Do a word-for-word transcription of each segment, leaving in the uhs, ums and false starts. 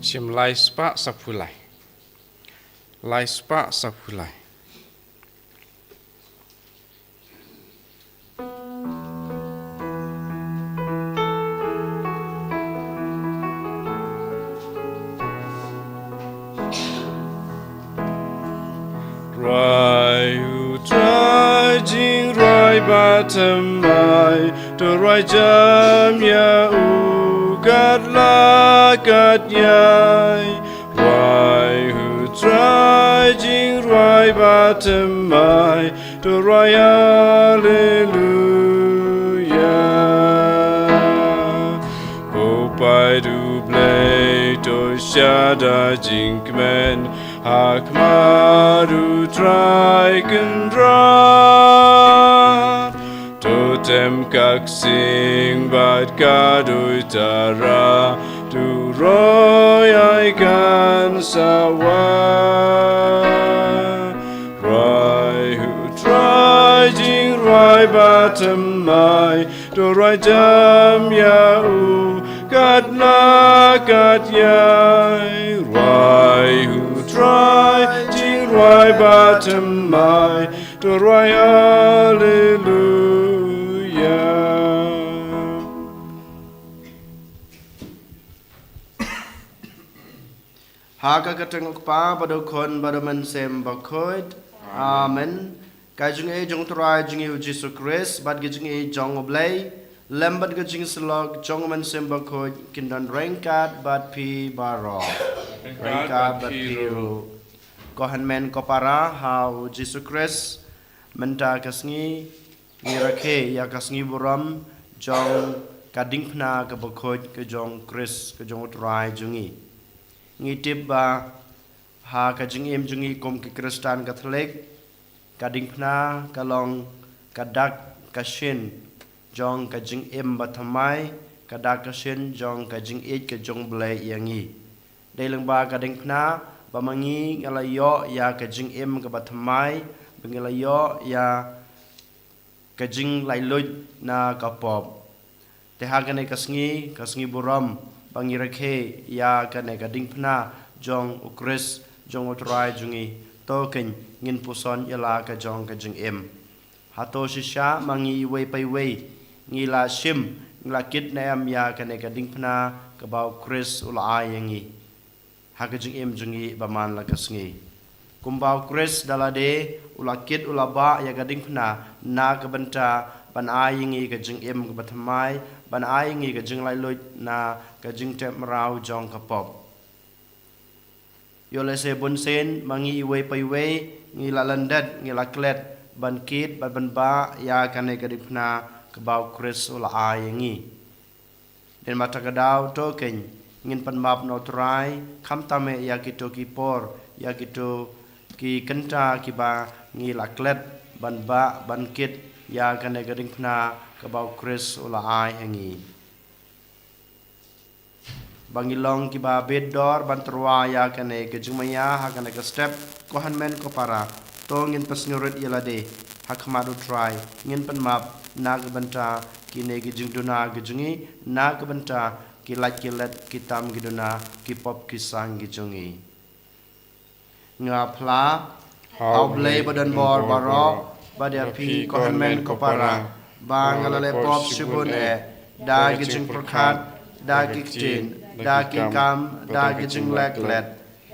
Shim lai spah saphew lai. Lai spah saphew lai. Rwai u Trai jingrwai ba thymmai, to rwai jam ïa u kat la kat ïai. Rwai u Trai jingrwai ba thymmai, to rwai Haleluya. Ko paid U Blei to shada jingkmen ha khmat U Trai Kynrad. To tem ka ksing bad ka duitara, to roi ai kan sawa. Rwai u Trai jingrwai ba thymmai, to rwai jam ïa u kat la kat ïai. Rwai u Trai jingrwai ba thymmai, to rwai Haleluya. Ha ka kyrteng U Kpa bad U Khun bad U Mynsiem Bakhuid. Amen. Ka jingïeit jong U Trai jong ngi U Jisu Khrist bad ka jingïeit jong U Blei, lem bad ka jingsyllok jong U Mynsiem Bakhuid, kin don ryngkat bad phi baroh. Ryngkat bad phi ruh. Ko hynmen ko para ha U Jisu Khrist, mynta ka sngi ngi rakhe ïa ka sngi burom jong ka diengphna kaba khuid ka jong U Khrist, ka jong U Trai jong ngi. Ngi tip ba ha ka jingim jong ngi kum ki Khristan Katholik, ka diengphna ka long ka dak ka shin jong ka jingim ba thymmai, ka dak ka shin jong ka jingïeit ka jong U Blei ïa ngi. Dei lyngba ka diengphna ba ma ngi ngi la ïoh ïa ka jingim kaba thymmai, ba ngi la ïoh ïa ka jinglaitluid na ka pop. Te ha kane ka sngi, ka sngi burom, ba ngi rakhe ïa kane ka diengphna jong U Khrist, jong U Trai jong ngi, to kein ngin puson ïa la ka jong ka jingim. Hato shisha ma ngi iwei pa iwei ngi la shim, ngi la kit ne em ïa kane ka diengphna kaba U Khrist u la ai ïa ngi ha ka jingim jong ngi ba man la ka sngi? Kumba U Khrist da lade u la kit u la bah ïa ka diengphna na ka bynta ban ai ïa ngi ka jingim kaba thymmai, ban ai ïa ngi ka jinglaitluid na ka jingtep mraw jong ka pop. Ïoh lehse bunsien ma ngi iwei pa iwei ngi la lyndet, ngi la klet ban kit bad ban bah ïa kane ka diengphna kaba U Khrist u la ai ïa ngi. Dei namar kata ka daw to kein ngin pan map na U Trai, khamtam eh ïa kito ki por, ïa kito ki kynta kiba ngi la klet ban bah ban kit ïa kane ka diengphna kaba U Khrist u la ai ha ngi. Ba ngi long kiba bit dor ban tyrwa ïa kane ka jingmaïa ha kane ka step, ko hynmen ko para, to ngin pynsngewrit ïa lade ha khmat U Trai, ngin pan map na ka bynta kine ki jingduna ki jong ngi, na ka bynta ki lait ki let, ki tam ki duna, ki pop ki sang ki jong ngi. Nga phla ha U Blei ba don bor baroh, bad ïa phi ko hynmen ko para, ba nga la leh pop shibun eh, da ki jingpyrkhat, da ki ktien, da ki kam, da ki jingleh klet,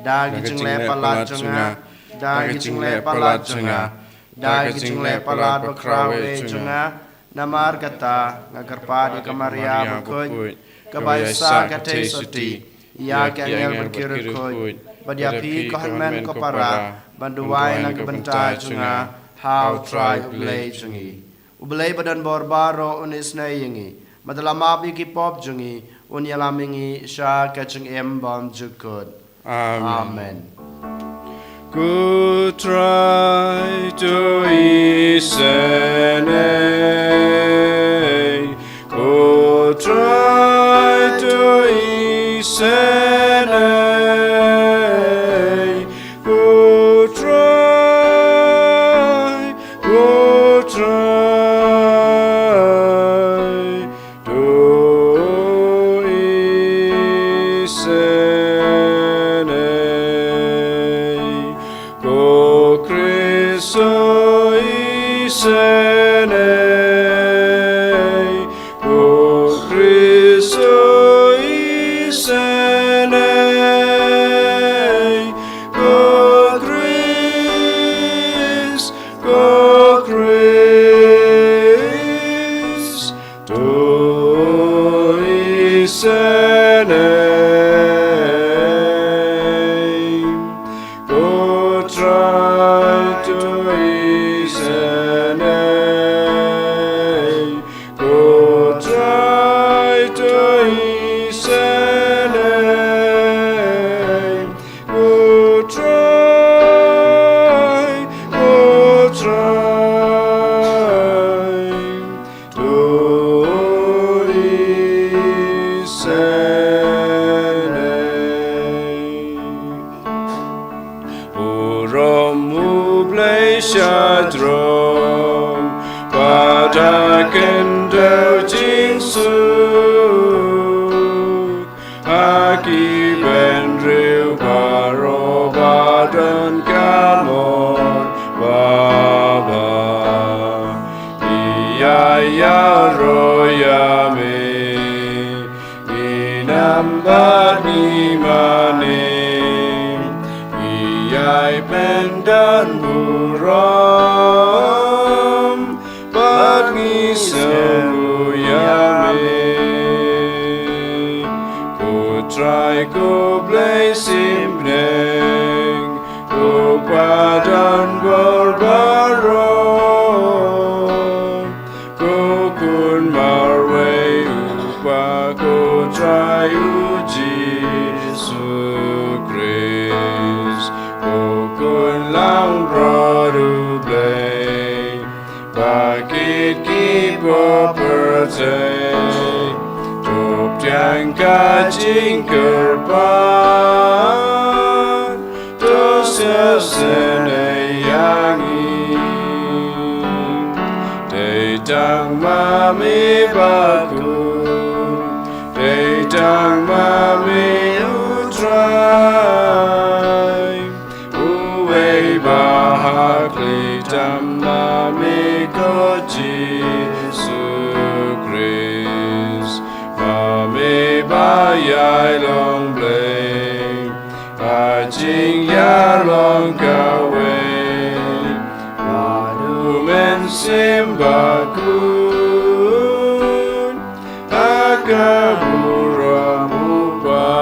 da ki jingleh palat jong nga, da ki jingleh palat jong nga, da ki jingleh palat bakhraw eh jong nga. Namar kata nga kyrpad ïa ka Maria bakhuid, kaba ïa sah ka theisotti ïa ki angel bad ki riewkhuid, bad ïa phi ko hynmen ko para, ban duwai na ka bynta jong nga ha U Trai U Blei jong ngi. U Blei ba don bor baroh un isynei ïa ngi, bad un la map ïa ki pop jong ngi, un ïalam ïa ngi sha ka jingim bymjukut. Amen. Amen. Ko Trai to isynei, ko Trai to isynei, ko Trai, ko Trai to isynei. Ko Khrist, ko Khrist, to isynei. Ko Trai, to isynei. Ko Trai, to isynei. Ko Trai, ko Trai, to isynei. Burom U Blei sha drong, bad ha khyndew jingsuk. Ha ki bynriew baroh ba don ka mon babha. Ki ïa ïaroh ïa me, ngi nam bad ngi mane. Ngi ïai pyndonburom bad ngi sngewbha ïa me. Ko Trai, ko Blei sim bneng, ko Kpa don bor baroh, ko Khun marwei U Kpa, ko Trai U Jisu Khrist, ko Khun langbrot U Blei. Ba kit ki bapher te, to pdiang ka jingkyrpad, to sngewsynei ïa ngi. Dei tang ma me bakhuid, dei tang ma me U Trai, uwei ba ha khlieh tam ma me, ko Jisu Khrist. Ma me ba ïai long Blei ha jingïalong kawei bad U Mynsiem Bakhuid, ha ka burom U Kpa.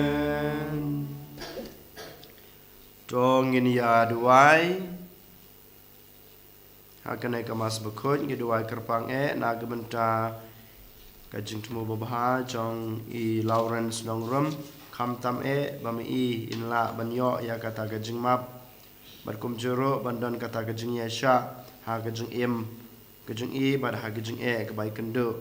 Amen. To ngin ïa duwai. Ha kane ka Mass Bakhuid ngi duwai kyrpang eh na ka bynta ka jingthmu babha jong i Lawrence Nongrum, khamtam eh ba ma i in lah ban ïoh ïa kata ka jingmap, bad kumjuh ruh ban don kata ka jingïaishah ha ka jingim ka jong i bad ha ka jingeh kaba i kynduh.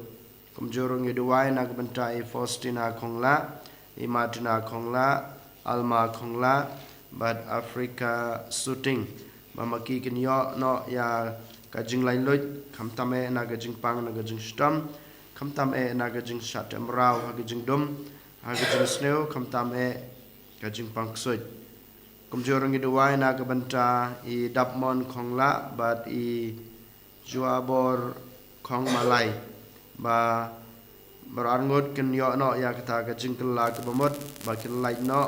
Kumjuh ruh ngi duwai na ka bynta i Faustina Khonglah, i Martina Khonglah, Alma Khonglah, bad Africa Suting, ba ma ki kin ïoh noh ïa ka jinglaitluid, khamtam eh na ka jingpang, na ka jingshitom, khamtam eh na ka jingshah teh mraw ha ka jingdum, ha ka jingsniew, khamtam eh ka jingpang ksuid. Kumjuh ruh ngi duwai na ka bynta i Dapmon Khonglah bad i Juabor Khongmalai, ba baroh arngut kin ïoh noh ïa kata ka jingkylla kaba mut, ba kin lait noh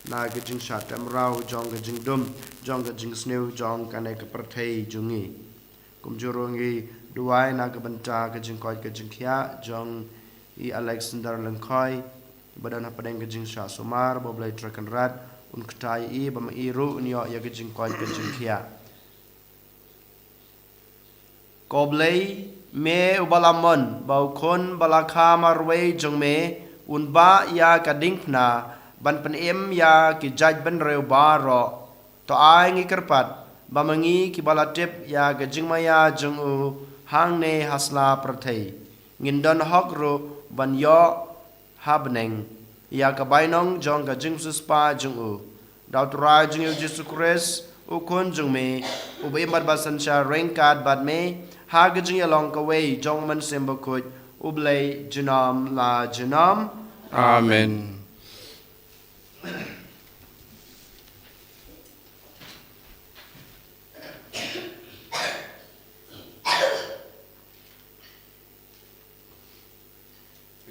na ka jingshah teh mraw jong ka jingdum, jong ka jingsniew jong kane ka pyrthei jong ngi. Kumjuh ruh ngi duwai na ka bynta ka jingkoit ka jingkhiah jong i Alexander Lyngkhoi, ba don hapdeng ka jingshah sumar, ba U Blei Trai Kynrad un kta ïa i, ba ma i ruh un ïoh ïa ka jingkoit ka jingkhiah. Ko Blei, me uba la mon ba u khun ba la kha marwei jong me un bah ïa ka diengphna ban pynim ïa ki jaitbynriew baroh, to ai ngi kyrpad ba ma ngi kiba la tip ïa ka jingmaïa jong u hangne ha sla pyrthei, ngin don hok ruh ban ïoh ha bneng ïa ka bainong jong ka jingsiewspah jong u. Da U Trai jong ngi U Jisu Khrist, U Khun jong me, uba im bad ba synshar ryngkat bad me ha ka jingïalong kawei jong U Mynsiem Bakhuid, U Blei junom la junom. Amen.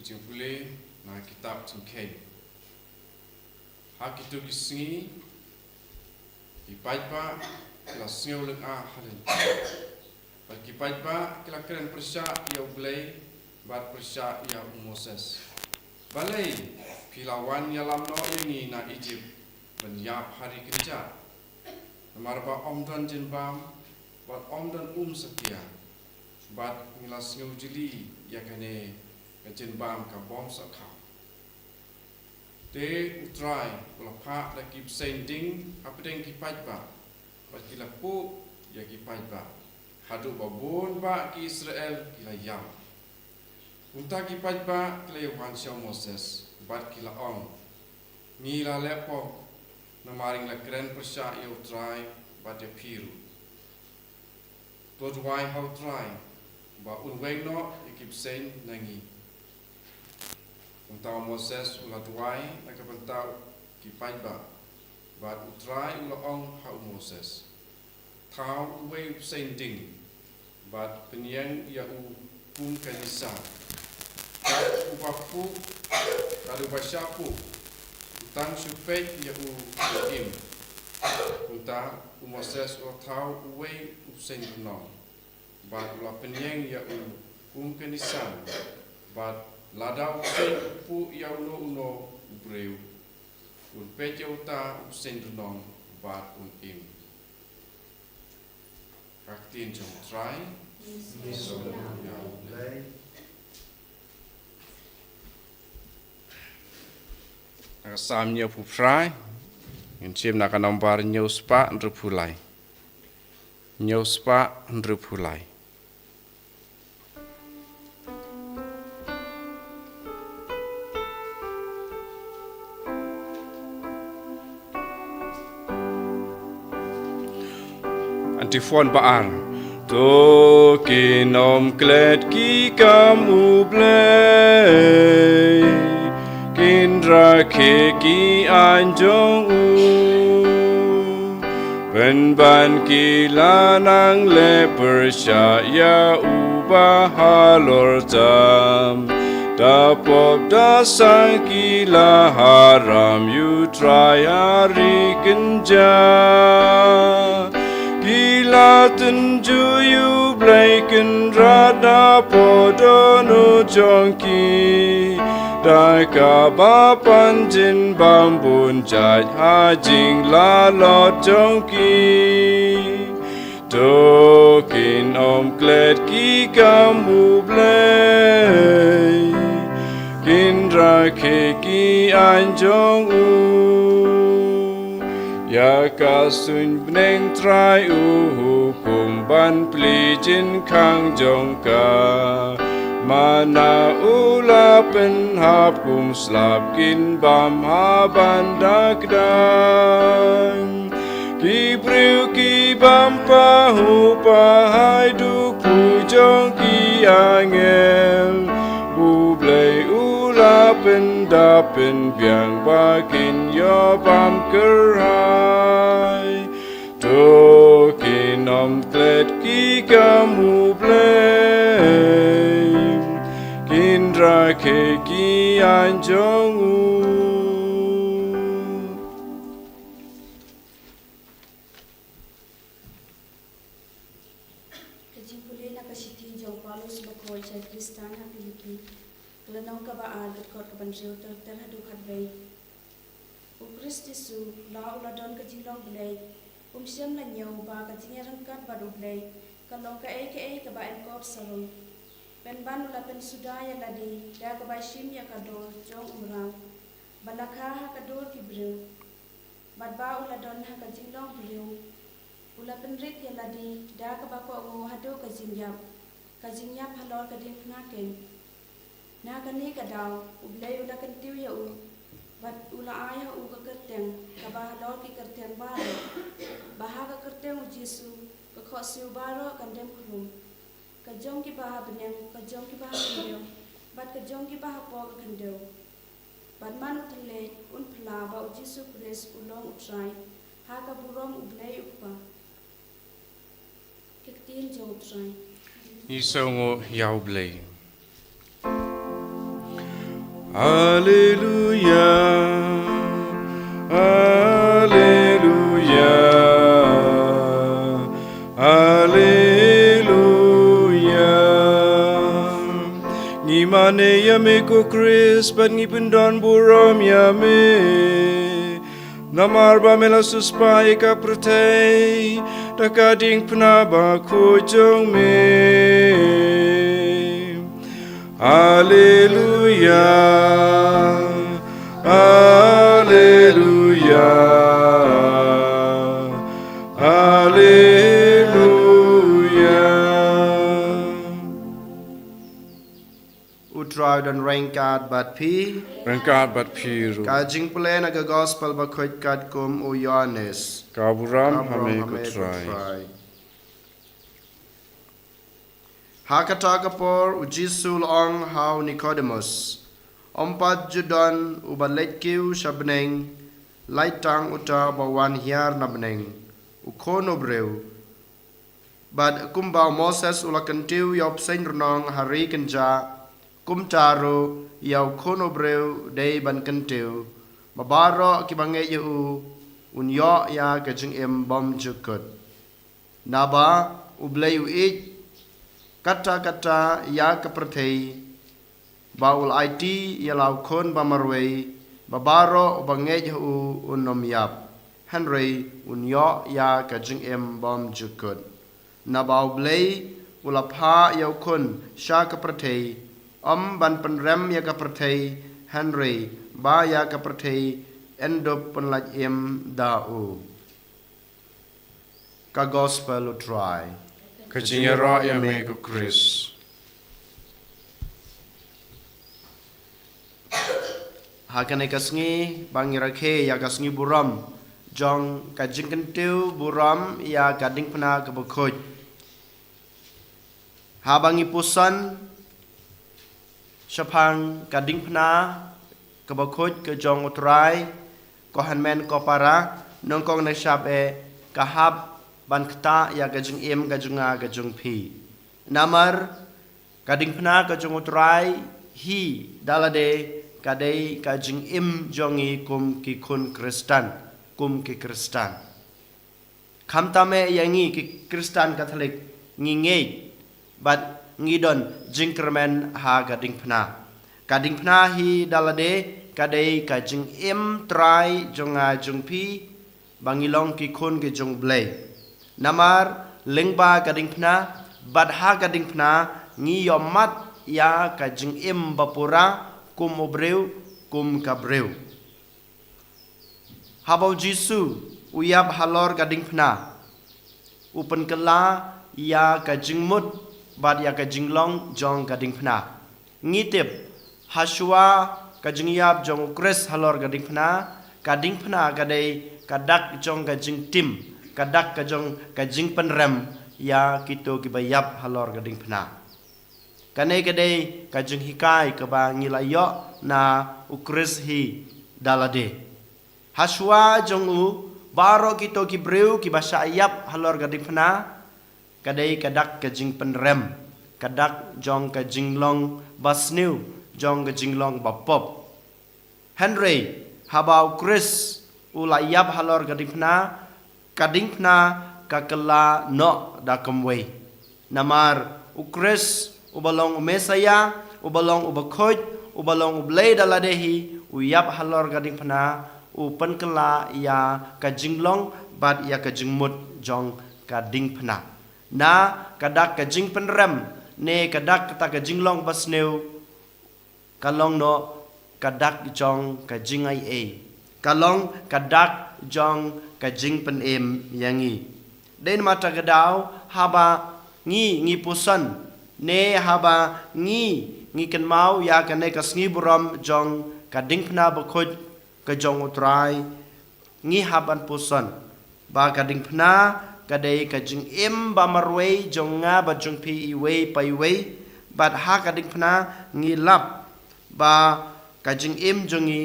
Jingpule na kitab Jingkheiñ. Ha kito ki sngi, ki paidbah ki la sngew lynga ha lynti. Bad ki paidbah ki la kren pyrshah ïa U Blei, bad pyrshah ïa u Moses. Balei phi la wan ïalam noh ïa ngi na Ijipt ban ïap ha ri kynjah? Namar ba ym don jingbam, bad ym don um satia, bad ngi la sngew jli ïa kane ka jingbam ka bym sah khaw. Te U Trai u la phah da ki bseiñ ding hapdeng ki paidbah, bad ki la puh ïa ki paidbah, haduh ba bun bah ki Israel ki la ïap. Kumta ki paidbah ki la ïawan sha u Moses, bad ki la ong, ngi la leh pop, namar ngi la kren pyrshah ïa U Trai bad ïa phi ruh. To duwai ha U Trai ba un weng noh ïa ki bseiñ na ngi. Kumta u Moses u la duwai na ka bynta ki paidbah, bad U Trai u la ong ha u Moses, thaw uwei u bseiñ ding, bad pynïeng ïa u kum ka nisan. Kat uba puh, kat uba shah puh, tang shu peit ïa u, u im. Kumta u Moses u la thaw uwei u bseiñ rnong, bad u la pynïeng ïa u kum ka nisan, bad lada u bseiñ u puh ïa uno uno u briew, un peit ïa uta u bseiñ rnong bad un im. Ka ktien jong U Trai. Ngi sngewbha ïa U Blei. Na ka Salm hynñiewphew phra, ngin shim na ka nombar hynñiew spah hynriewphew lai. Hynñiew spah hynriewphew lai. Antiphon ba ar. To kin ym klet ki kam U Blei, kin rakhe ki aiñ jong u. Pynban ki la nang leh pyrshah ïa uba halor tam. Da pop da sang ki la haram ïa U Trai ha ri kynjah. Ki la tynjuh ïa U Blei Kynrad napoh dohnud jong ki, da kaba pan jingbam bun jait ha jinglalot jong ki. To kin ym klet ki kam U Blei, kin rakhe ki aiñ jong u. Ïa ka suiñ bneng Trai u hukum ban plie jingkhang jong ka. Mana u la pynhap kum slap kin bam ha ban da kdang. Ki briew ki bam pahuh pahai duk pyrshah jong ki angel. U Blei u la pyndap pynbiang ba kin ïoh bam kyrhai. To kin ym klet ki kam U Blei, kin rakhe ki aiñ jong u. Ka jingpule na ka shithi jong u Paulus bakhuid sha ki Khristan ha Philippi, ka lynnong kaba ar, ka dkhot kaba hynriew ter ter haduh khatwei. U Khrist Jisu, la u la don ka jinglong Blei, um shym la ñiew ba ka jingïaryngkat bad U Blei ka long kaei kaei kaba em kop sarong. Pynban u la pynsuda ïa lade da kaba shim ïa ka dur jong u mraw, ba la kha ha ka dur ki briew. Bad ba u la don ha ka jinglong briew, u la pynrit ïa lade da kaba kohnguh haduh ka jingïap, ka jingïap halor ka diengphna keiñ. Na kane ka daw U Blei u la kyntiew ïa u, bad u la ai ha u ka kyrteng kaba halor ki kyrteng baroh, ba ha ka kyrteng U Jisu ka khohsiew baroh kan dem khrum, ka jong kiba ha bneng, ka jong kiba ha khyndew, bad ka jong kiba hapoh ka khyndew. Bad man u thylliej un phla ba U Jisu Khrist u long U Trai, ha ka burom U Blei U Kpa. Ka ktien jong U Trai. Ngi sngewnguh ïa U Blei. Alleluia, Alleluia, Alleluia. Ngi mane ïa me ko Khrist, bad ngi pyndon burom ïa me. Namar ba me la siewspah ïa ka pyrthei da ka diengphna bakhuid jong me. Alleluia, Alleluia, Alleluia. U Trai un don ryngkat bad phi. Ryngkat bad phi ruh. Ka jingpule na ka Gospel bakhuid katkum u Ïoannis. Ka burom ha me ko Trai. Ha kata ka por u Jisu u la ong ha u Nikodemus, ym pat ju don uba leit kiew sha bneng, lait tang uta uba wan hiar na bneng, u Khun u briew. Bad kumba u Moses u la kyntiew ïa u bseiñ rnong ha ri kynjah, kumta ruh ïa u Khun u briew dei ban kyntiew, ba baroh kiba ngeit ïa u un ïoh ïa ka jingim bymjukut. Naba U Blei u ïeit katta katta ïa ka pyrthei, ba u la aiti ïa la u Khun ba marwei, ba baroh uba ngeit ha u un ym ïap, hynrei un ïoh ïa ka jingim bymjukut. Naba U Blei u la phah ïa u Khun sha ka pyrthei, ym ban pynrem ïa ka pyrthei, hynrei ba ïa ka pyrthei yn dup pynlait im da u. Ka Gospel u Trai. Ka jingïaroh ïa me ko Khrist. Ha kane ka sngi ba ngi rakhe ïa ka sngi burom jong ka jingkyntiew burom ïa ka diengphna kaba khuid. Haba ngi puson shaphang ka diengphna kaba khuid ka jong u Trai, ko hynmen ko para, nyngkong nyngshap eh ka hap ban ktah ïa ka jingim ka jong nga ka jong phi. Namar ka diengphna ka jong u Trai hi da lade ka dei ka jingim jong ngi kum ki khun Khristan, kum ki Khristan. Khamtam eh ïa ngi ki Khristan Katholik ngi ngeit bad ngi don jingkyrmen ha ka diengphna. Ka diengphna hi da lade ka dei ka jingim trai jong nga jong phi, ba ngi long ki khun ki jong U Blei. Namar lyngba ka diengphna bad ha ka diengphna ngi ïohmat ïa ka jingim ba pura kum u briew, kum ka briew. Haba u Jisu u ïap halor ka diengphna, u pynkylla ïa ka jingmut bad ïa ka jinglong jong ka diengphna. Ngi tip, hashwa ka jingïap jong u Khrist halor ka diengphna, ka diengphna ka dei ka dak jong ka jingtim, ka dak ka jong ka jingpynrem ïa kito kiba ïap halor ka diengphna. Kane ka dei ka jinghikai kaba ngi la ïoh na u Khrist hi da lade. Hashwa jong u, baroh kito ki briew kiba shah ïap halor ka diengphna, ka dei ka dak ka jingpynrem, ka dak jong ka jinglong basniew, jong ka jinglong bapop. Hynrei haba u Khrist u la ïap halor ka diengphna, ka diengphna ka kylla noh da kumwei. Namar u Khrist uba long u Messaïah, uba long uba khuid, uba long U Blei da lade hi, u ïap halor ka diengphna, u pynkylla ïa ka jinglong bad ïa ka jingmut jong ka diengphna. Na ka dak ka jingpynrem ne ka dak kata ka jinglong basniew, ka long noh ka dak jong ka jingaiei, ka long ka dak jong ka jingpynim ïa ngi. Dei namar kata ka daw haba ngi ngi puson ne haba ngi ngi kynmaw ïa kane ka sngi burom jong ka diengphna bakhuid ka jong u Trai, ngi hap ban puson ba ka diengphna ka dei ka jingim ba marwei jong nga bad jong phi iwei pa iwei. Bad ha ka diengphna ngi lap ba ka jingim jong ngi,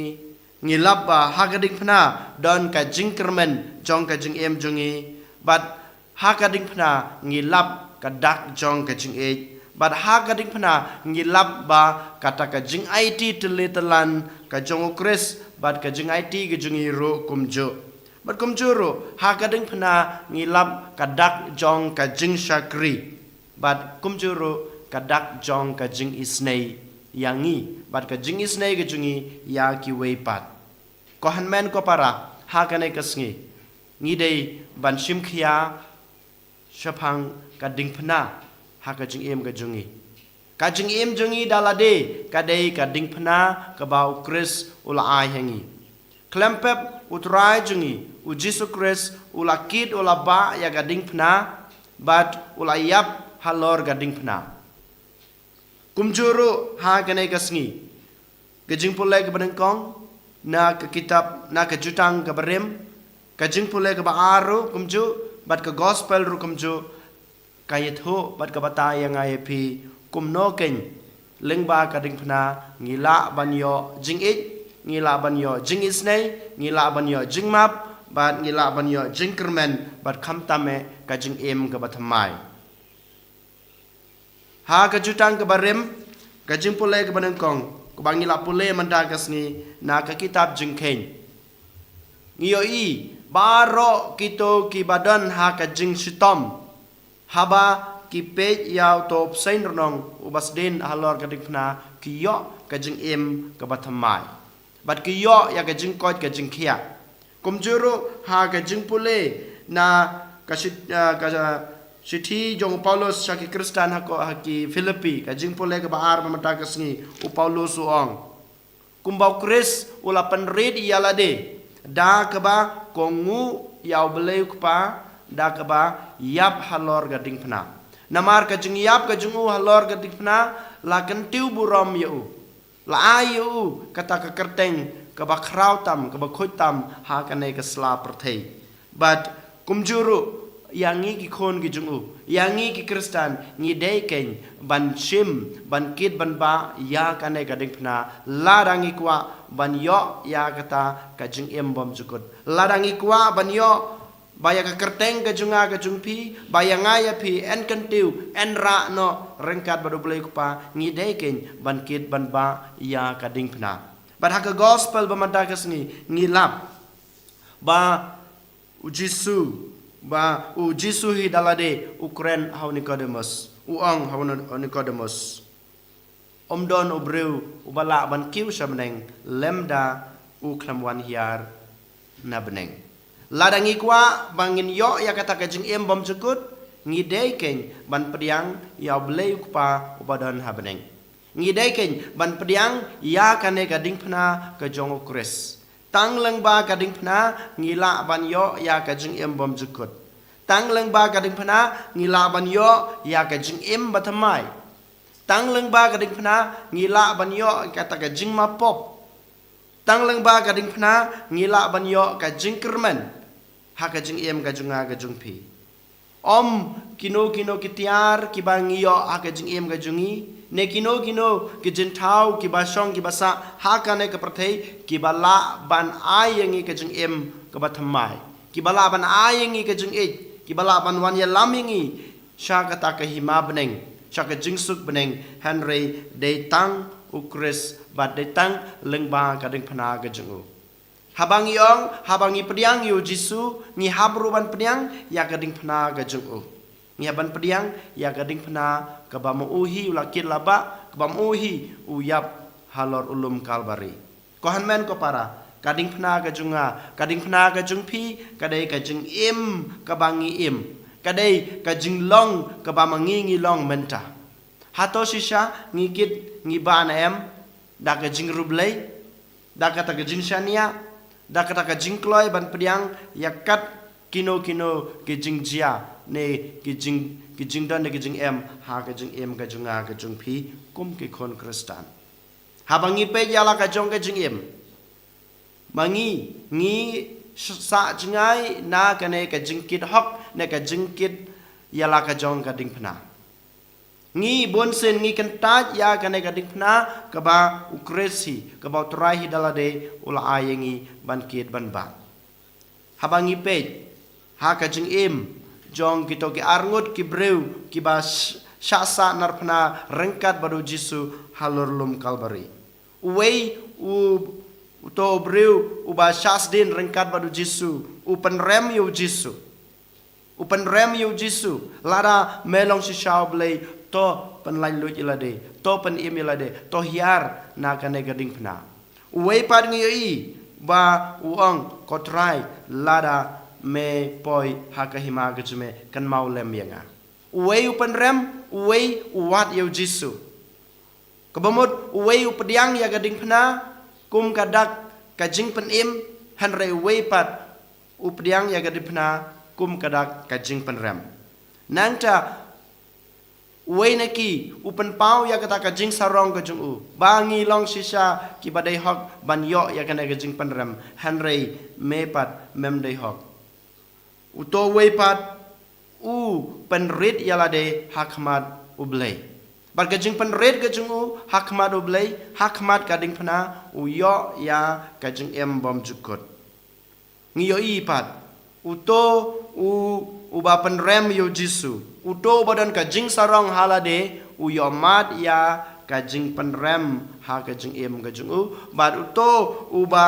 ngi lap ba ha ka diengphna don ka jingkyrmen jong ka jingim jong ngi. Bad ha ka diengphna ngi lap ka dak jong ka jingïeit Bad ha ka diengphna ngi lap ba kata ka jingaiti tylli tyllan ka jong u Khrist, bad ka jingaiti ka jong ngi ruh kumjuh. Bad kumjuh ruh, ha ka diengphna ngi lap ka dak jong ka jingshakri. Bad kumjuh ruh ka dak jong ka jingisynei ïa ngi. Bad ka jingisynei ka jong ngi ïa kiwei pat. Ko hynmen ko para, ha kane ka sngi ngi dei ban shim khia shaphang ka diengphna ha ka jingim ka jong ngi. Ka jingim jong ngi da lade ka dei ka diengphna kaba u Khrist u la ai ha ngi. Khlem pep u Trai jong ngi, u Jisu Khrist, u la kit, u la bah ïa ka diengphna, bad u la ïap halor ka diengphna. Kumjuh ruh ha kane ka sngi, ka jingpule kaba nyngkong na ka kitab, na ka Jutang kaba rim, ka jingpule kaba ar ruh kumjuh, bad ka gospel ruh kumjuh, ka ïathuh bad ka batai ïa nga ïa phi kumno keiñ lyngba ka diengphna ngi lah ban ïoh jingïeit, ngi lah ban ïoh jingisynei, ngi lah ban ïoh jingmap, bad ngi lah ban ïoh jingkyrmen, bad khamtam eh ka jingim kaba thymmai. Ha ka Jutang kaba rim, ka jingpule kaba nyngkong, kaba ngi la pule mynta ka sngi na ka kitab Jingkheiñ. Ngi ïohi baroh kito kiba don ha ka jingshitom, haba ki peit ïa uto u bseiñ rnong uba sdien halor ka diengphna, ki ïoh ka jingim kaba thymmai. Bad ki ïoh ïa ka jingkoit ka jingkhiah. Kumjuh ruh ha ka jingpule na ka shit-, ah, ka shithi jong u Paulus sha ki Khristan ha ko, ha ki Philippi, ka jingpule kaba ar mynta ka sngi, u Paulus u ong, kumba u Khrist u la pynrit ïa lade da kaba kohnguh ïa u Blei u Kpa, da kaba ïap halor ka diengphna. Namar ka jingïap ka jong u halor ka diengphna la kyntiew burom ïa u, la ai ïa u kata ka kyrteng kaba khraw tam, kaba khuid tam ha kane ka sla pyrthei. Bad kumjuh ruh ïa ngi ki khun ki jong u, ïa ngi ki Khristan, ngi dei keiñ ban shim, ban kit ban bah ïa kane ka diengphna, lada ngi kwah ban ïoh ïa kata ka jingim bymjukut, lada ngi kwah ban ïoh ba ïa ka kyrteng ka jong nga ka jong phi, ba ïa nga ïa phi yn kyntiew, yn rah noh ryngkat bad u Blei u Kpa, ngi dei keiñ ban kit ban bah ïa ka diengphna. Bad ha ka gospel ba mynta ka sngi ngi lap ba u Jisu, ba u Jisu hi da lade u kren ha u Nikodemus, u ong ha u Nikodemus, ym don u briew uba lah ban kiew sha bneng lymda u khlem wan hiar na bneng. Lada ngi kwah ba ngin ïoh ïa kata ka jingim bymjukut, ngi dei keiñ ban pdiang ïa u Blei u Kpa uba don ha bneng. Ngi dei keiñ ban pdiang ïa kane ka diengphna ka jong u Khrist. Tang lyngba ka diengphna ngi lah ban ïoh ïa ka jingim bymjukut. Tang lyngba ka diengphna ngi lah ban ïoh ïa ka jingim bathymmai. Tang lyngba ka diengphna ngi lah ban ïoh kata ka jingmap pop. Tang lyngba ka diengphna ngi lah ban ïoh ka jingkyrmen ha ka jingim ka jong nga ka jong phi. Ym kino kino ki tiar kiba ngi ïoh ha ka jingim ka jong ngi, ne kino kino ki jingthaw kiba shong kiba sah ha kane ka pyrthei, kiba lah ban ai ïa ngi ka jingim kaba thymmai, kiba lah ban ai ïa ngi ka jingïeit, kiba lah ban wan ïalam ïa ngi sha kata ka hima bneng, sha ka jingsuk bneng, hynrei dei tang u Khrist bad dei tang lyngba ka diengphna ka jong u. Haba ngi ong, haba ngi pdiang ïa u Jisu, ngi hap ruh ban pdiang ïa ka diengphna ka jong u. Ngi hap ban pdiang ïa ka diengphna kaba ma u hi u la kit la bah, kaba ma u hi u ïap halor u lum Kalbari. Ko hynmen ko para, ka diengphna ka jong nga, ka diengphna ka jong phi, ka dei ka jingim kaba ngi im, ka dei ka jinglong kaba ma ngi ngi long mynta. Hato shisha ngi kit ngi bah ne em da ka jingriewblei, da kata ka jingshaniah, da kata ka jingkloi ban pdiang ïa kat kino kino ki jingjia ne ki jing, ki jingdon ne ki jingem ha ka jingim ka jong nga ka jong phi kum ki khun Khristan? Haba ngi peit ïa la ka jong ka jingim, ma ngi, ngi sah jngai na kane ka jingkit hok ne ka jingkit ïa la ka jong ka diengphna. Ngi bunsien ngi kyntait ïa kane ka diengphna kaba u Khrist hi, kaba u Trai hi da lade u la ai ïa ngi ban kit ban bah. Haba ngi peit ha ka jingim jong kito ki arngut ki briew kiba sh-, shah sah narphna ryngkat bad u Jisu halor lum Kalbari. Uwei u, uto u briew uba shah sdien ryngkat bad u Jisu, u pynrem ïa u Jisu. U pynrem ïa u Jisu, lada me long shisha u Blei, to pynlait luid ïa lade, to pynim ïa lade, to hiar na kane ka diengphna. Uwei pat ngi ïohi ba u ong, ko Trai, lada me poi ha ka hima ka jong me, kynmaw lem ïa nga. Uwei u pynrem, uwei u wad ïa u Jisu. Kaba mut uwei u pdiang ïa ka diengphna kum ka dak ka jingpynim, hynrei uwei pat u pdiang ïa ka diengphna kum ka dak ka jingpynrem. Nangta uwei na ki u pynpaw ïa kata ka jingsarong ka jong u, ba ngi long shisha kiba dei hok ban ïoh ïa kane ka jingpynrem, hynrei me pat mem dei hok. Uto uwei pat u pynrit ïa lade ha khmat u Blei. Bad ka jingpynrit ka jong u ha khmat u Blei, ha khmat ka diengphna, u ïoh ïa ka jingim bymjukut. Ngi ïohi pat, uto u, uba pynrem ïa u Jisu, uto uba don ka jingsarong ha lade, u ïoh mad ïa ka jingpynrem ha ka jingim ka jong u, bad uto uba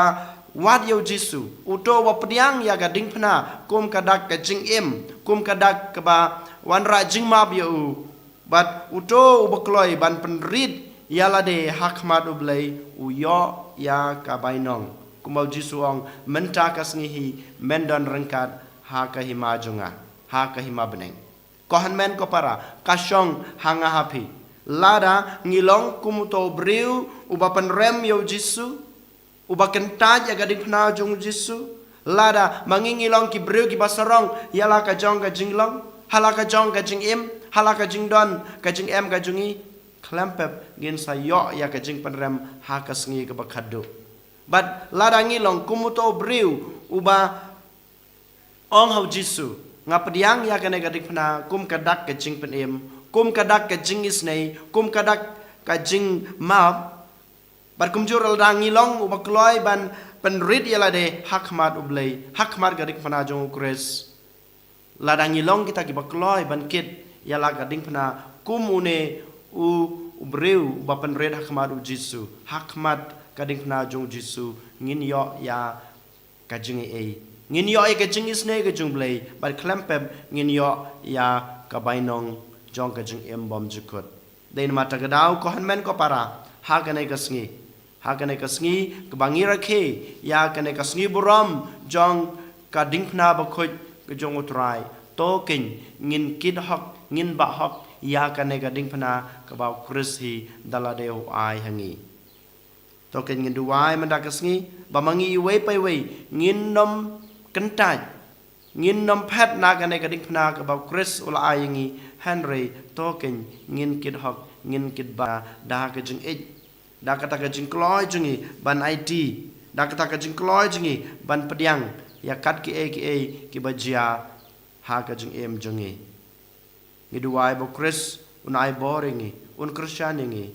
wad ïa u Jisu, uto uba pdiang ïa ka diengphna kum ka dak ka jingim, kum ka dak kaba wanrah jingmap ïa u, bad uto uba kloi ban pynrit ïa lade ha khmat u Blei, u ïoh ïa ka bainong. Kumba u Jisu u ong, mynta ka sngi hi men don ryngkat ha ka hima jong nga, ha ka hima bneng. Ko hynmen ko para, ka shong ha nga ha phi. Lada ngi long kum uto u briew uba pynrem ïa u Jisu, uba kyntait ïa ka diengphna jong u Jisu, lada ma ngi ngi long ki briew kiba sarong ïa la ka jong ka jinglong, ha la ka jong ka jingim, ha la ka jingdon ka jingem ka jong ngi, khlem pep ngin sa ïoh ïa ka jingpynrem ha ka sngi kaba khatduh. Bad lada ngi long kum uto u briew uba ong ha u Jisu, nga pdiang ïa kane ka diengphna kum ka dak ka jingpynim, kum ka dak ka jingisynei, kum ka dak ka jingmap. Bad kumjuh ruh lada ngi long uba kloi ban pynrit ïa lade ha khmat u Blei, ha khmat ka diengphna jong u Khrist. Lada ngi long kita kiba kloi ban kit ïa la ka diengphna kum une u, u briew uba pynrit ha khmat u Jisu, ha khmat ka diengphna jong u Jisu, ngin ïoh ïa ka jingaiei. Ngin ïoh ïa ka jingisynei ka jong u Blei, bad khlem pep ngin ïoh ïa ka bainong jong ka jingim bymjukut. Dei namar kata ka daw ko hynmen ko para, ha kane ka sngi, ha kane ka sngi kaba ngi rakhe ïa kane ka sngi burom jong ka diengphna bakhuid ka jong u Trai, to kein ngin kit hok, ngin bah hok ïa kane ka diengphna kaba u Khrist hi da lade u ai ha ngi. To kein ngin duwai mynta ka sngi ba ma ngi iwei pa iwei ngin nym kyntait, ngin nym phet na kane ka diengphna kaba u Khrist u la ai ïa ngi, hynrei to kein ngin kit hok, ngin kit bah da ka jingïeit, da kata ka jingkloi jong ngi ban aiti, da kata ka jingkloi jong ngi ban pdiang ïa kat kiei kiei kiba jia ha ka jingim jong ngi. Ngi duwai ba u Khrist un ai bor ïa ngi, un kyrshan ïa ngi,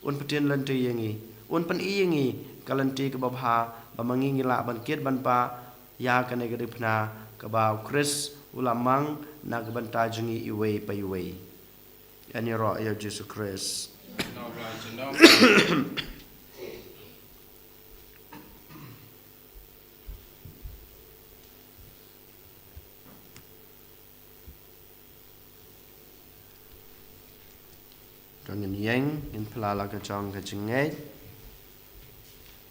un pyntip lynti ïa ngi, un pyni ïa ngi ka lynti kaba bha, ba ma ngi ngi lah ban kit ban bah ïa kane ka diengphna kaba u Khrist u la mang na ka bynta jong ngi iwei pa iwei. Ïa ngi ïaroh ïa u Jisu Khrist. To ngin ïeng, ngin phla la ka jong ka jingngeit.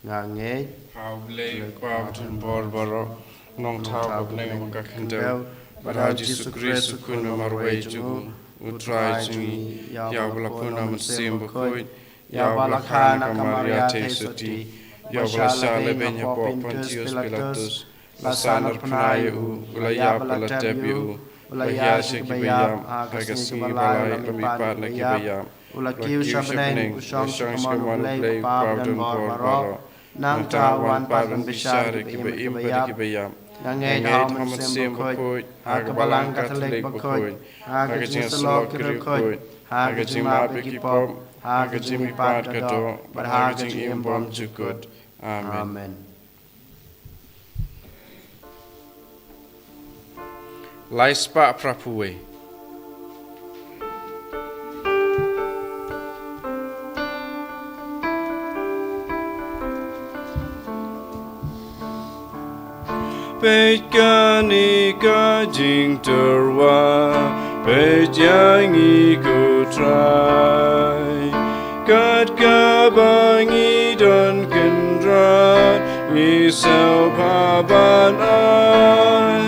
Nga ngeit ha u Blei u Kpa badonbor baroh, u nongthaw ha bneng bad ha ka khyndew, bad ha u Jisu Khrist u khun ba marwei jong u, u Trai jong ngi, ïa uba la pun ha u Mynsiem Bakhuid, ïa uba la kha na ka Maria thei sotti, ïa uba la shah lehbeiñ hapoh Pontius Pilatus, la sahnarphna ïa u, u la ïap bad la tep ïa u, u la hiar sha kiba ïap, ha ka sngi ba lai u la mihpat na kiba ïap, u la kiew sha bneng, u shong sha kamon u Blei u Kpa badonbor baroh. Nangta u wan pat ban bishar ïa kiba im bad ïa kiba ïap. Nga ngeit ha u Mynsiem Bakhuid, ha ka Balang Katholik bakhuid, ha ka jingïasyllok ki riewkhuid, ha ka jingmap ïa ki pop, ha ka jingmihpat ka doh, bad ha ka jingim bymjukut. Amen. Lai spah phra phew wei. Peit kane ka jingtyrwa, peit ïa ngi ko Trai. Kat kaba ngi don kynrad, ngi sngewbha ban ai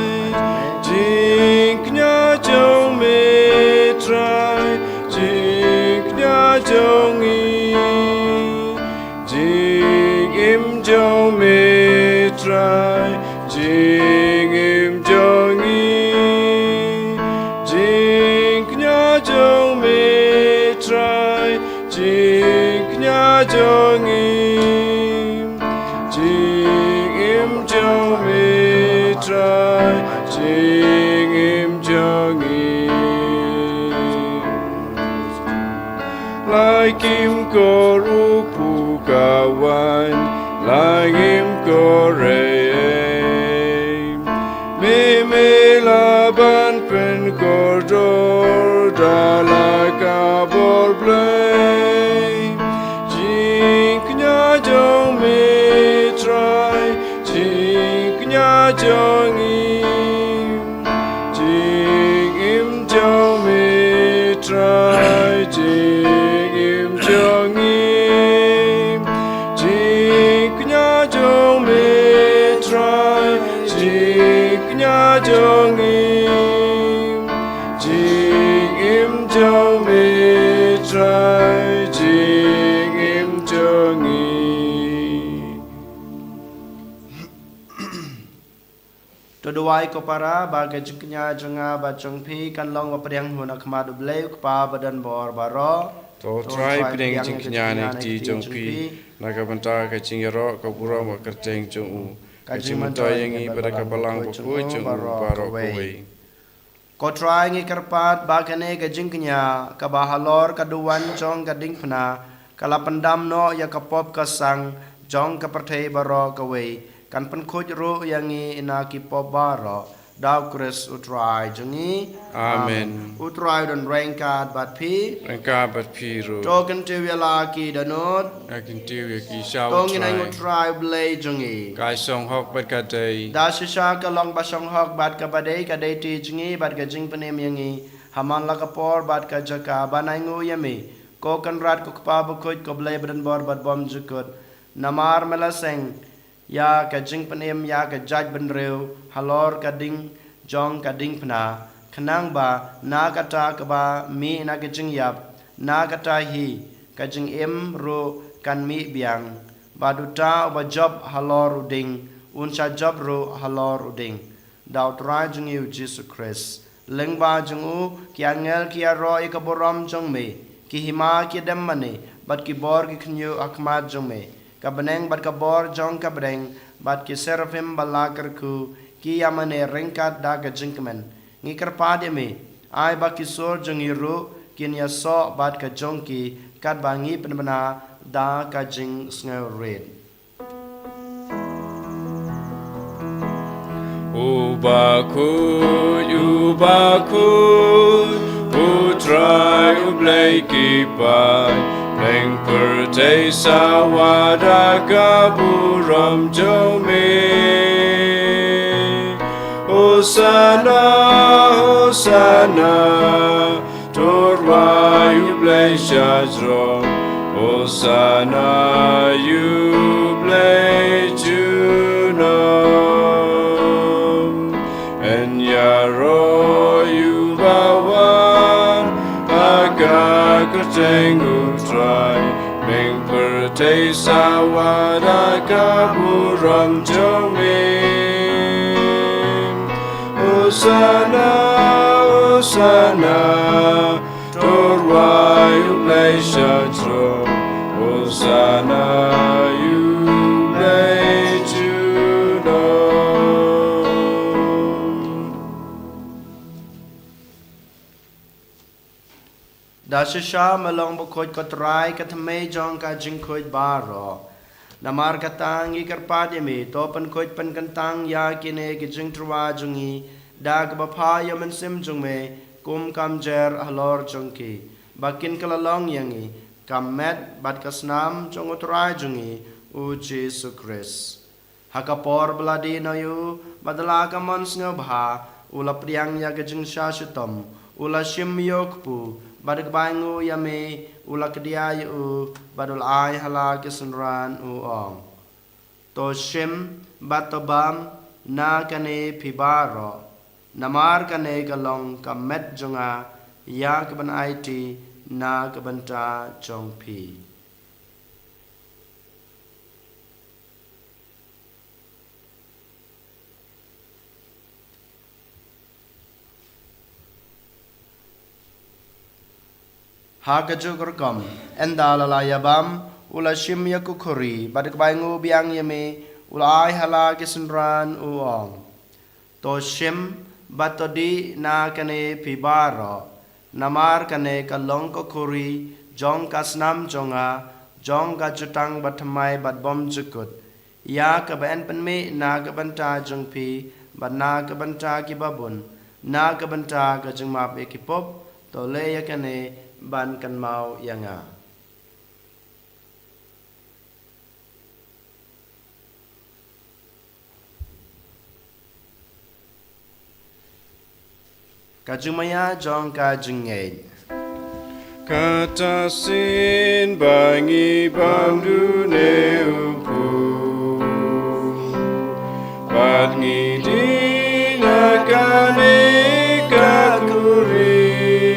jingkñia jong me Trai, jingkñia jong ngi. Jingim jong me Trai, jingim jong ngi. Jingkñia jong me Trai, jingkñia jong ngi. Jingim jong me Trai, jingim jong ngi. La im ko ruh pyrkhat, la im ko rei. Me me lah ban pynkordor da la ka bor Blei. Jingkñia jong me Trai, jingkñia jong ngi. Jingim jong me Trai, jingim jong ngi. Jingkñia jong me Trai, jingkñia jong ngi. Jingim jong me Trai, jingim jong ngi. To duwai ko para ba ka jingkñia jong nga bad jong phi kan long ba pdiang ha khmat U Blei U Kpa badonbor baroh. To Trai pdiang jingkñia na ki kti jong phi na ka bynta ka jingïaroh ka burom ka kyrteng jong u. Ka jingmyntoi ïa ngi bad ka Balang Bakhuid jong u baroh kawei. Ko Trai, ngi kyrpad ba kane ka jingkñia kaba halor ka duwan jong ka diengphna ka la pyndam noh ïa ka pop ka sang jong ka pyrthei baroh kawei, kan pynkhuid ruh ïa ngi na ki pop baroh. Da U Khrist U Trai jong ngi. Amen. U Trai u don ryngkat bad phi. Ryngkat bad phi ruh. To kyntiew ïa la ki dohnud. Nga kyntiew ïa ki sha U Trai. To ngin ai nguh ha U Trai U Blei jong ngi. Ka shong hok bad ka dei. Da shisha ka long ba shong hok bad kaba dei, ka dei ti jong ngi bad ka jingpynim ïa ngi ha man la ka por bad ka jaka ban ai nguh ïa me, ko Kynrad, ko Kpa Bakhuid, ko Blei badonbor bad bymjukut. Namar me la seng ïa ka jingpynim ïa ka jaitbynriew halor ka ding jong ka diengphna, khnang ba na kata kaba mih na ka jingïap, na kata hi ka jingim ruh kan mih biang. Bad uta uba jop halor u ding, un sa jop ruh halor u ding. Da U Trai jong ngi U Jisu Khrist. Lyngba jong u ki angel ki ïaroh ïa ka burom jong me, ki hima ki dem mane, bad ki bor ki khynñiuh ha khmat jong me. Ka bneng bad ka bor jong ka bneng bad ki seraphim ba la kyrkhu ki ïa mane ryngkat da ka jingkmen. Ngi kyrpad ïa me, ai ba ki sur jong ngi ruh kin ïasoh bad ka jong ki, katba ngi pynbna da ka jingsngewrit. U Bakhuid, U Bakhuid, U Trai U Blei ki paid, pdeng pyrthei sa wad da ka burom jong me. Hosana, Hosana, to rwai U Blei sha jrong. Hosana ïa U Blei junom. Yn ïaroh ïa uba wan ha ka kyrteng U Trai. Pdeng pyrthei sa wad da ka burom jong me. Hosana, Hosana, to rwai U Blei sha jrong. Hosana ïa U Blei junom. Da shisha me long bakhuid ko Trai, ka thymmei jong ka jingkhuid baroh. Namar kata ngi kyrpad ïa me, to pynkhuid pynkyntang ïa kine ki jingtyrwa jong ngi da kaba pha ïa u Mynsiem jong me, kum ka mjer halor jong ki, ba kin kylla long ïa ngi ka met bad ka snam jong U Trai jong ngi U Jisu Khrist. Ha ka por ba la dih noh ïa u, bad da la ka mon sngewbha, u la pdiang ïa ka jingshah shitom, u la shim ïa u kpu, bad da kaba ainguh ïa me, u la kdiah ïa u, bad u la ai ha la ki synran u ong: To shim, bad to bam, na kane phi baroh, namar kane ka long ka met jong nga, ïa kaban aiti na ka bynta jong phi. Ha kajuh ka rukom, ynda la la ïabam, u la shim ïa ka khuri, bad da kaba ainguh biang ïa me, u la ai ha la ki synran u ong: To shim, bad to dih na kane phi baroh, namar kane ka long ka khuri jong ka snam jong nga, jong ka jutang bathymmai bad bymjukut, ïa kaba yn pynmih na ka bynta jong phi, bad na ka bynta ki babun, na ka bynta ka jingmap ïa ki pop. To leh ïa kane ban kynmaw ïa nga. Ka jingmaïa jong ka jingngeit. Kata shisien ba ngi bam dune u kpu, bad ngi dih na kane ka khuri,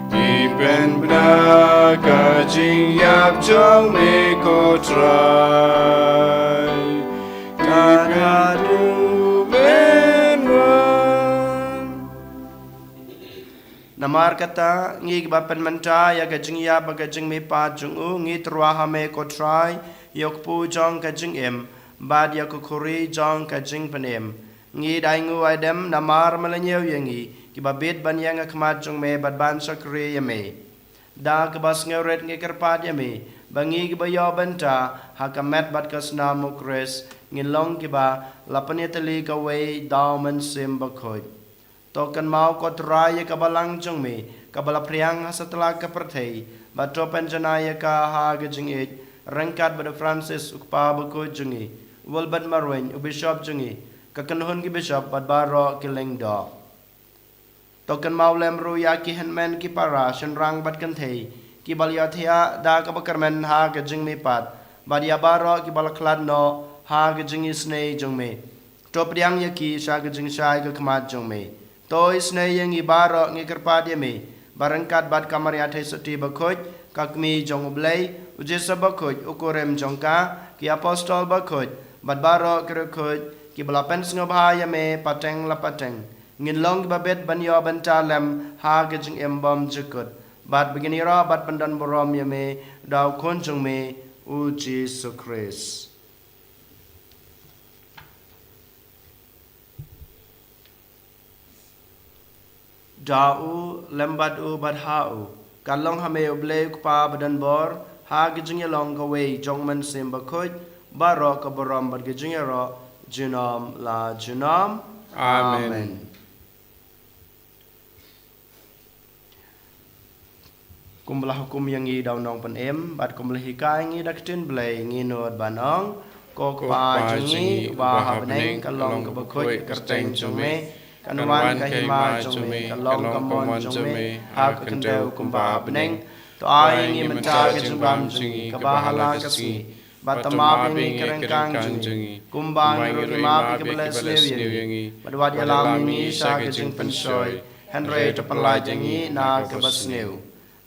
ngi pynbna ka jingïap jong me ko Trai, ïa kaba u men wan. Namar kata, ngi kiba pynmynta ïa ka jingïap bad ka jingmihpat jong u, ngi tyrwa ha me ko Trai, ïa u kpu jong ka jingim, bad ïa ka khuri jong ka jingpynim. Ngi da ainguh aidem namar me la ñiew ïa ngi, kiba bit ban ïeng ha khmat jong me bad ban shakri ïa me. Da kaba sngewrit ngi kyrpad ïa me, ba ngi kiba ïoh bynta ha ka met bad ka snam u Khrist, ngin long kiba la pynïatylli kawei da u Mynsiem Bakhuid. To kynmaw ko Trai ïa ka balang jong me, kaba la phriang ha satlak ka pyrthei, bad to pynjanai ïa ka ha ka jingïeit, ryngkat bad u Francis u kpa bakhuid jong ngi, u Wilbert Marwein u bishop jong ngi, ka kynhun ki bishop bad baroh ki lyngdoh. To kynmaw lem ruh ïa ki hynmen ki para, shynrang bad kynthei, kiba la ïathiah da kaba kyrmen ha ka jingmihpat, bad ïa baroh kiba la khlad noh ha ka jingisynei jong me. To pdiang ïa ki sha ka jingshai ka khmat jong me. To isynei ïa ngi baroh, ngi kyrpad ïa me, ba ryngkat bad ka Maria Theisotti bakhuid, ka Kmie jong u Blei, u Joseph bakhuid u kurim jong ka, ki apostol bakhuid, bad baroh ki riewkhuid kiba la pynsngewbha ïa me pateng la pateng, ngin long kiba bit ban ïoh bynta lem ha ka jingim bymjukut, bad ba ngin ïaroh bad pyndonburom ïa me da u Khun jong me, u Jisu Khrist. Da u, lem bad u, bad ha u, kan long ha me u Blei u Kpa badonbor, ha ka jingïalong kawei jong u Mynsiem Bakhuid, baroh ka burom bad ka jingïaroh, junom la junom. Amen. Amen. Kumba la hukum ïa ngi da u Nongpynim, bad kumba la hikai ïa ngi da ka ktien Blei, ngi nud ban ong: Ko Kpa jong ngi uba ha bneng, ka long kaba khuid ka kyrteng jong me, kan wan ka hima jong me, ka long ka mon jong me ha ka khyndew kumba ha bneng. To ai ïa ngi mynta ka jingbam jong ngi kaba ha la ka sngi, bad to map ïa ngi ka ryngkang jong ngi, kumba ngi ruh ngi map ïa kiba leh sniew ïa ngi. Bad wat ïalam ïa ngi sha ka jingpynshoi, hynrei to pynlait ïa ngi na kaba sniew.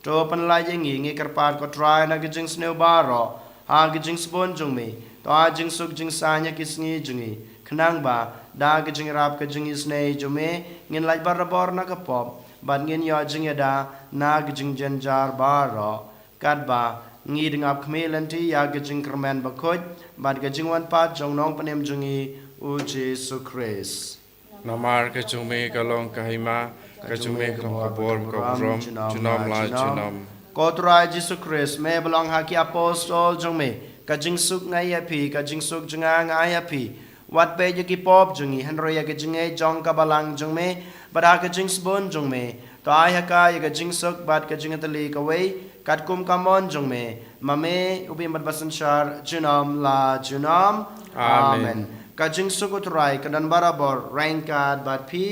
To pynlait ïa ngi, ngi kyrpad ko Trai, na ka jingsniew baroh, ha ka jingsbun jong me. To ai jingsuk jingsaiñ ha ki sngi jong ngi, khnang ba da ka jingïarap ka jingisynei jong me, ngin lait barabor na ka pop, bad ngin ïoh jingïada na ka jingjynjar baroh. Katba ngi dang ap khmih lynti ïa ka jingkyrmen bakhuid bad ka jingwan pat jong u Nongpynim jong ngi, u Jisu Khrist. Namar ka jong me ka long ka hima, ka jong me ka long ka bor, ka burom, junom la junom. Ko Trai Jisu Khrist, me ba la ong ha ki apostol jong me: Ka jingsuk nga ai ïa phi, ka jingsuk jong nga nga ai ïa phi. Wat peit ïa ki pop jong ngi, hynrei ïa ka jingngeit jong ka balang jong me, bad ha ka jingsbun jong me, Pynpaw ha ka ïa ka jingsuk bad ka jingïatylli kawei, katkum ka mon jong me, ma me u bym bad ba synshar junom la junom. Amen. Amen. Ka jingsuk u Trai kan don barabor ryngkat bad phi.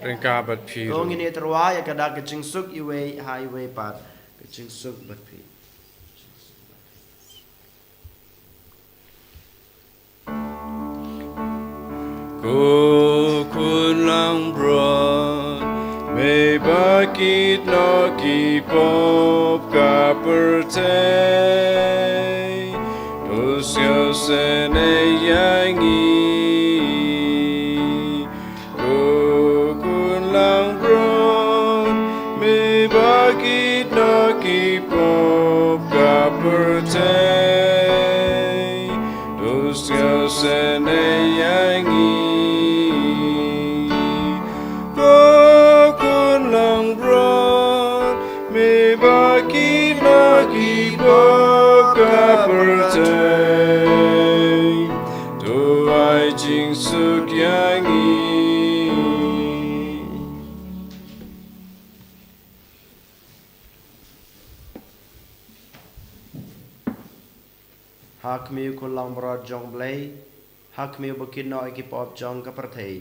Ryngkat bad phi. To ngin ïatreilang ïa ka dak ka jingsuk iwei ha iwei pat. Ka jingsuk bad phi. Ko Khun langbrot, me ba kit noh ki pop ka pyrthei, to sngewsynei ïa ngi. Ko Khun langbrot, me ba kit noh ki pop ka pyrthei, to sngewsynei ïa ngi. Ko Khun langbrot, me ba kit noh ki pop ka pyrthei, to ai jingsuk ïa ngi. Ha khmih u Khun langbrot jong U Blei, ha khmih u ba kit noh ïa ki pop jong ka pyrthei.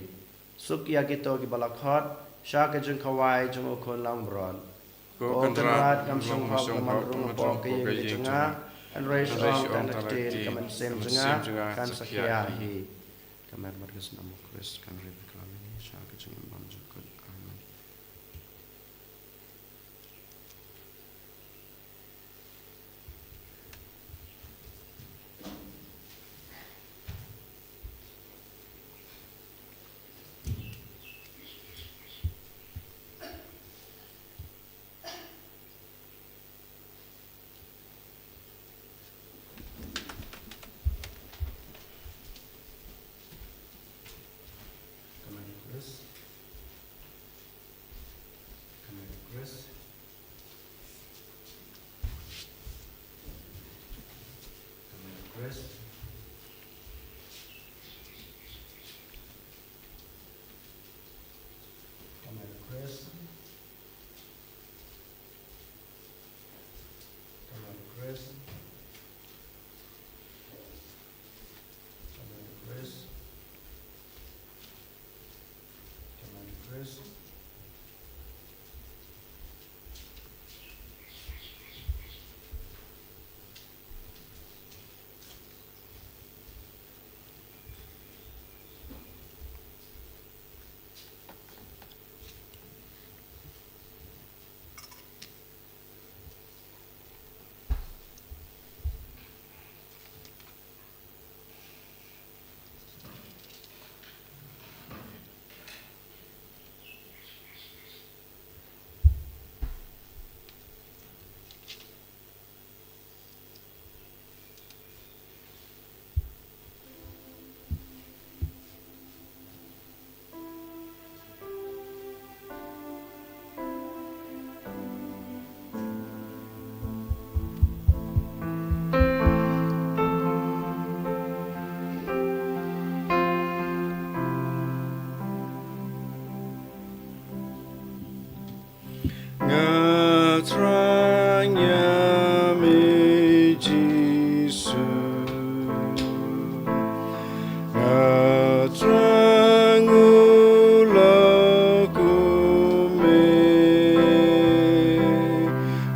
Suk ïa kito ki ba la khot sha ka jingkhawai jong u Khun langbrot. Ko Kynrad, kam shong hok ba ngan rung hapoh ka ïing ka jong nga, hynrei shu ong tang ka ktien, ka mynsiem jong nga kan sa khia hi. Ka met bad ka snam u Khrist kan rit ha khmat ïa ngi sha ka jingim bymjukut. Amen. Ka met u Khrist. Ka met u Khrist. Ka met u Khrist. Ka met u Khrist. Ka met u Khrist. Ka met u Khrist. Ka met u Khrist. Nga thrang ïa me Jisu. Nga thrang u lok u me.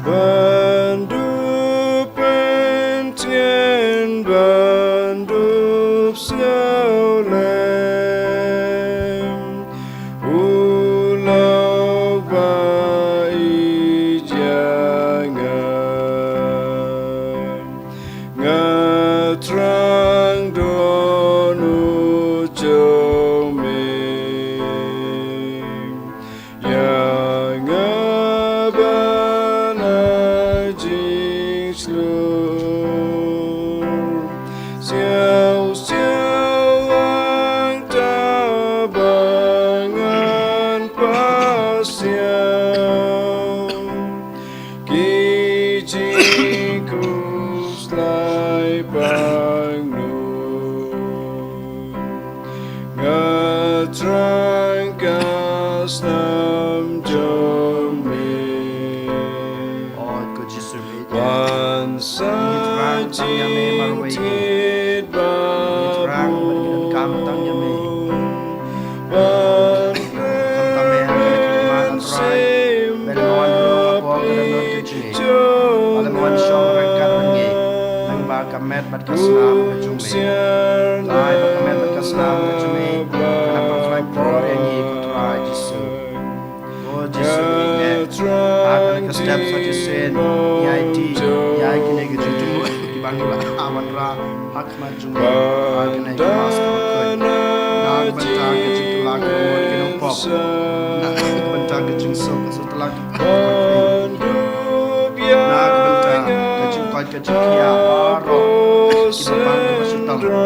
Ban dup pyntngen ban dup sngewlem. U lok ba ïeit ïa nga. Nga thrang don u jong me. Ïa nga ban ai jingshlur. Siaw siaw hangta ba ngan pasiaw. Ki jingkhuslai pang noh. Nga thrang ka snam jong me. Wan sa tang ïa me marwei hi. Ngi thrang bad ngi donkam tang ïa me. Khamtam me ha kane ka khlieh, A Trai, ba me la wan rung hapoh ka dohnud ka jong ngi. Ba me la wan shong ryngkat bad ngi lyngba ka met bad ka snam ka jong me. Lai ba ka met bad ka snam ka jong me kan nang pynkhlaiñ por ïa ngi, ko Trai Jisu. Ko Jisu, ngi ngeit ha kane ka step sa shisien ngi aiti ïa kine ki jingthmu kiba ngi la wanrah ha khmat jong me ha kane ka Mass kaba khuid. Na ka bynta ka jingkylla ka bamut ki nongpop, na ka bynta ka jingsuk ka suk tlang, na ka bynta ka jingkoit ka jingkhiah baroh kiba pang kiba shitom, kiba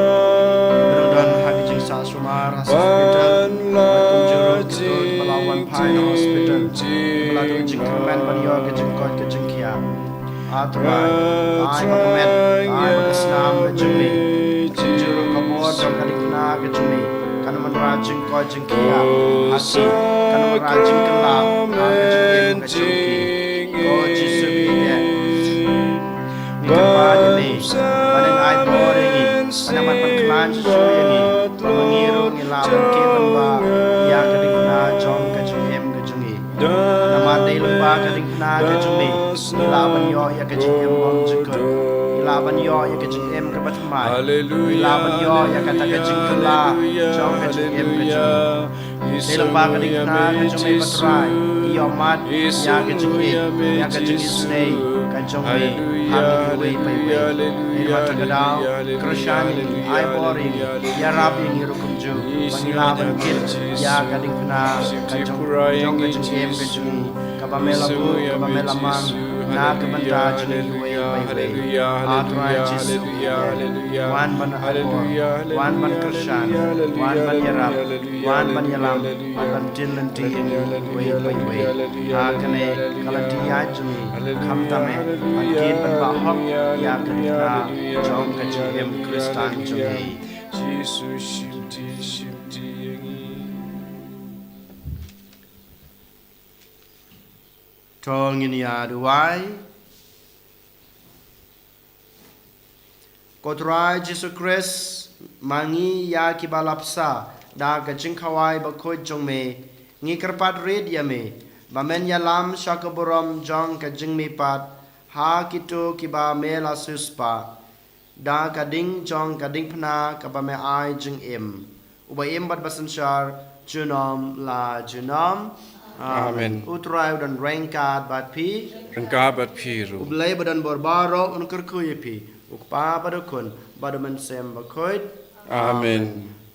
dang don ha ka jingsah sumar ha hospital, bad kumjuh ruh kito kiba la wan phai na hospital, kiba la don jingkyrmen ban ïoh ka jingkoit ka jingkhiah. A Trai, ai ba ka met, ai ba ka snam ka jong me, kumjuh ruh ka bor jong ka diengphna ka jong me kan wanrah jingkoit jingkhiah ha ki, kan wanrah jingkylla ha ka jingim ka jong ki. Ko Jisu, ngi ïeit, ngi kyrpad ïa me ba me ai bor ïa ngi, ba me ban pynkhlaiñ shuh shuh ïa ngi, ba ma ngi ruh ngi lah ban kyrmen bha ïa ka diengphna jong ka jingim ka jong ngi. Namar dei lyngba ka diengphna ka jong me ngi lah ban ïoh ïa ka jingim bymjukut, ngi lah ban ïoh ïa ka jingim kaba thymmai, ngi lah ban ïoh ïa kata ka jingkylla jong ka jingim ka jong ngi. Dei lyngba ka diengphna ka jong me, ko Trai, ngi ïohmad ïa ka jingïeit, ïa ka jingisynei ka jong me ha ngi iwei pa iwei. Dei lyngba kata ka daw, kyrshan ïa ngi, ai bor ïa ngi, ïarap ïa ngi ruh kumjuh, ba ngin lah ban kit ïa ka diengphna ka jong, jong ka jingim ka jong ngi, kaba me la buh, kaba me la mang na ka bynta jong ngi iwei pa iwei. A Trai Jisu, wan ban ai bor, wan ban kyrshan, wan ban ïarap, wan ban ïalam, wan ban tien lynti ïa ngi iwei pa iwei ha kane ka lynti ïaid jong ngi. Khamtam me ban kit ban bahok ïa ka diengphna jong ka jingim Khristan jong ngi. Jisu, shimti, shimti ïa ngi. To ngin ïa duwai. Ko Trai Jisu Khrist, ma ngi ïa kiba la bsa da ka jingkhawai bakhuid jong me, ngi kyrpad rit ïa me ba men ïalam sha ka burom jong ka jingmihpat ha kito kiba me la siewspah da ka ding jong ka diengphna kaba me ai jingim, uba im bad ba synshar junom la junom. Amen. Amen. U Trai u don ryngkat bad phi. Ryngkat bad phi ruh. U Blei ba don bor baroh un kyrkhu ïa phi, u Kpa bad u Khun bad u Mynsiem Bakhuid. Amen. Amen.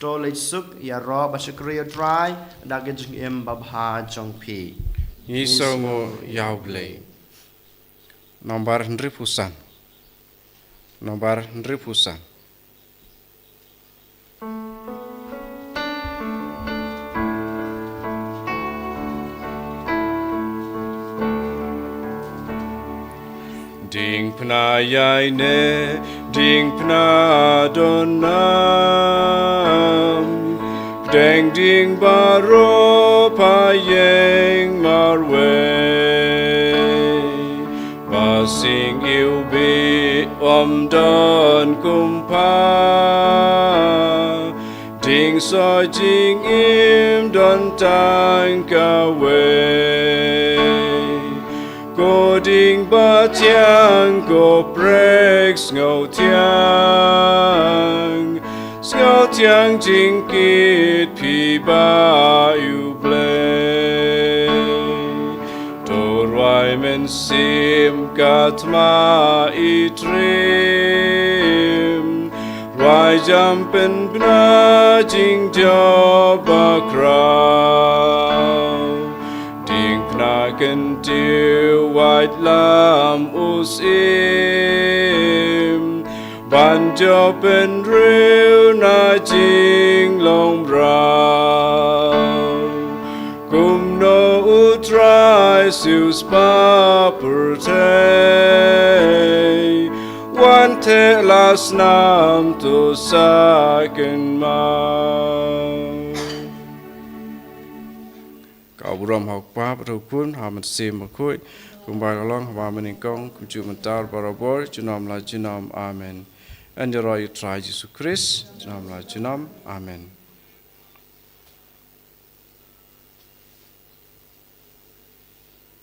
To leit suk, ïaroh bad shakri ïa u Trai da ka jingim babha jong phi. Ngi sngewnguh ïa u Blei. Nombar hynriewphew san. Nombar hynriewphew san. Diengphna ïaineh, diengphna don nam, pdeng ding baroh pha ïeng marwei. Ba sing iwbih ym don kumba, ding soh jingim don tang kawei. Ko ding bathiang, ko prek sngewthiang, sngewthiang jingkit phi bad u Blei. To rwai mynsiem ka thma i triem, rwai jam pynbna jingjop bakhraw. Diengphna kyntiew waitlam u syiem, ban jop bynriew na jinglong mraw. Kumno u Trai siewspah pyrthei, wan theh la snam to sa kynmaw. Ka burom ha u Kpa bad ha u Khun, ha u Mynsiem Bakhuid. Kumba ka long ha ba mynnyngkong, kumjuh mynta, barabor, junom la junom. Amen. Ïaroh ïa u Trai Jisu Khrist, junom la junom. Amen.